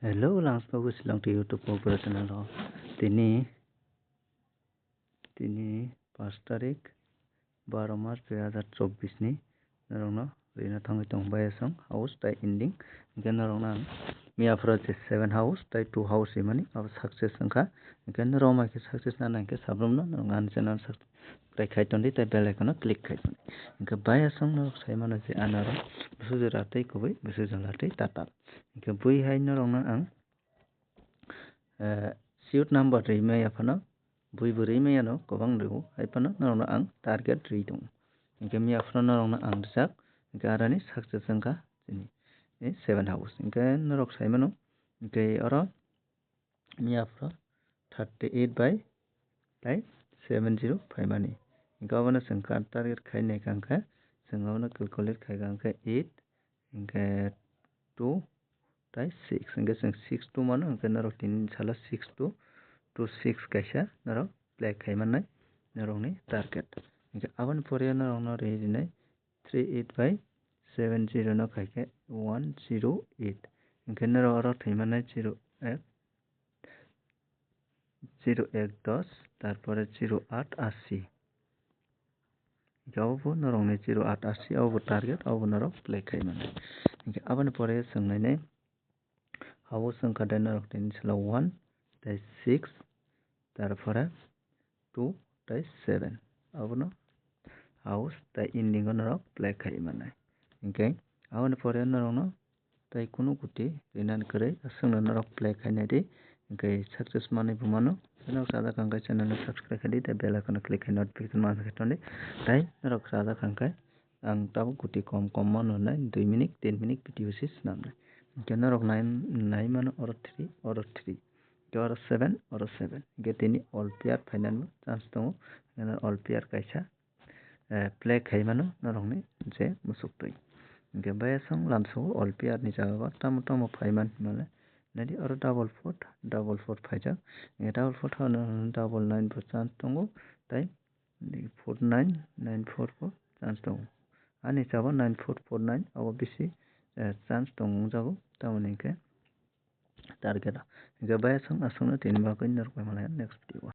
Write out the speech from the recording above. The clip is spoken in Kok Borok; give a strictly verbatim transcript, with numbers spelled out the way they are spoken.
Hello, langsa bagwi Shillong to YouTube Kokborok channel o. Tini, tini paanch tarik, baro March dui hazar chobbish ni norokno rina thangwi tong bai aswng house tai ending. Hwnkhe norokno ang miya phuru je seven house tai two house rimani abo success wngkha. Hwnkhe norok mai khe success nana hwnkhe sabrumno norok ani channel subscribe khai tondi tai bell icon o click khai tondi. Hwnkhe bai aswng norok sai mano je anaro bwswk jora tei kubui bwswk jora tei tatal. Hwnkhe bui hai norokno ang, eh, shoot number rimaya phano, bui bo rimaya no kwbang rwo, hai phano norokno ang target ri tongo. Hwnkhe miya phano norokno ang rijak, hwnkhe aroni success wngkha chini, eh, seven house. Hwnkhe norok sai mano, hwnkhe oro miya phano thirty eight by tai seven zero phaimani. Hwnkhe obono chwng kar target khai naikha hwnkhe, chwng obono calculate khaikha hwnkhe eight, hwnkhe two tai six, hwnkhe chwng six two mano, hwnkhe norok tini sala six two two six kaisa norok play khai mannai norokni target. Hwnkhe aboni pore norokno ri rinai three eight by seven zero no khaikhe one zero eight, hwnkhe norok oro thwi mannai zero ek, zero ek dos, tarpore zero aat ashi. Hwnkhe obo norokni zero aat ashi, obo target, obo norok play khai mano. Hwnkhe aboni pore chwng nainai house wngkha de norok tini salo one tei six, tarpore two tei seven. Abono house tei ending o norok play khai mannai. Hwnkhe aboni pore norokno tei kunu kuti rinani kwrwi aswkno norok play khainai di, hwnkhe success manwi bo mano. Norok sajak hwnkhe channel no subscribe khai di tei bell icon o click khai notification mansa khai tondi. Tei norok sajak hwnkhe ang tabuk kuti kom kom mano nai dui minute tin minute video se swnamnai. Hwnkhe norok nai, nai mano oro three, oro three, hwnkhe oro seven, oro seven. Hwnkhe tini all player phainani chance tongo, hwnkhe all player kaisa eh, play khai mano norokni je musuktwi. Hwnkhe bai aswng lamsao all player ni jaga o tamo tamo phaiman hinmale. Naidi oro double four, double four phaijak. Hwnkhe double four thani double nine bo chance tongo, tai four nine, nine four bo chance tongo. Ani hisabo nine four four nine abo bisi, eh, chance tongo wngjago, tamoni hwnkhe target o. Hwnkhe bai aswng aswkno tini bagwi norok bai malaya next video o.